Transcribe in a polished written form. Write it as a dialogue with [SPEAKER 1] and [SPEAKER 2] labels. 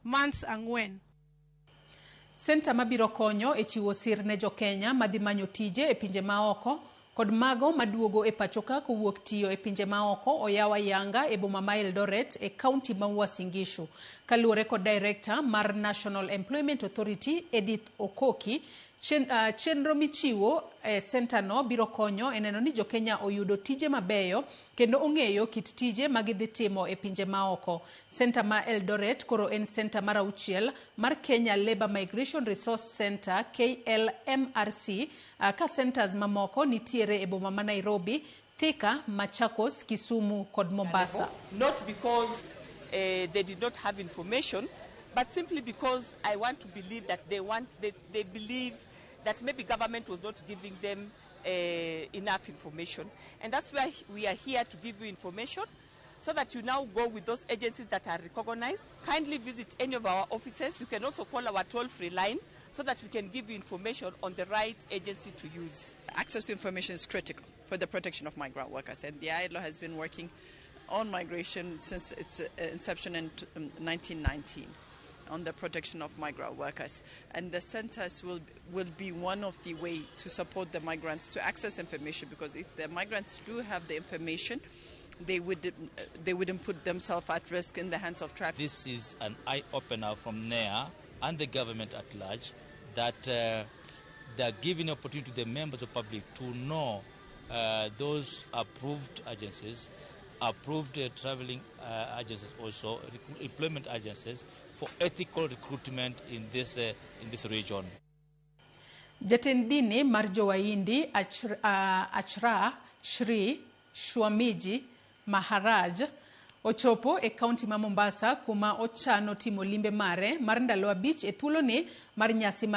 [SPEAKER 1] Months 4.
[SPEAKER 2] Senta mabiro konyo e chiwo sir ne jokenya madhi manyo tije e pinje maoko kod mago maduogo e pachoka kowuok tiyo e pinje maoko oyaw ayanga e boma ma Eldoret e kaunti ma Uasin Gishu. Kaluwore kod Director mar National Employment Authority Edith Okoki, chenro michiwo e senta no biro konyo e neno ni jokenya oyudo tije mabeyo kendo ong'eyo kit tije ma gidhi timo e pinje maoko. Senta ma Eldoret koro en senta mar auchiel mar Kenya Labour Migration Resource Centre KLMRC, ka centers mamoko nitiere e boma ma Nairobi, Thika, Machakos, Kisumu kod Mombasa.
[SPEAKER 3] Not because they did not have information, but simply because I want to believe that they believe that maybe government was not giving them enough information. And that's why we are here, to give you information so that you now go with those agencies that are recognized. Kindly visit any of our offices. You can also call our toll-free line so that we can give you information on the right agency to use.
[SPEAKER 4] Access to information is critical for the protection of migrant workers, and the ILO has been working on migration since its inception in 1919 on the protection of migrant workers. And the centers will be one of the way to support the migrants to access information, because if the migrants do have the information, they wouldn't put themselves at risk in the hands of traffic.
[SPEAKER 5] This is an eye-opener from NEA and the government at large that they're giving opportunity to the members of public to know those approved agencies, approved traveling agencies also, employment agencies for ethical recruitment in this region.
[SPEAKER 2] Jatend dini mar Jowahindi Acharya Shri Swamiji Maharaj ochopo e kaunti ma Mombasa, kuma ochano timo limbe mare mar ndalo 5 e thuoloni mar nyasi mar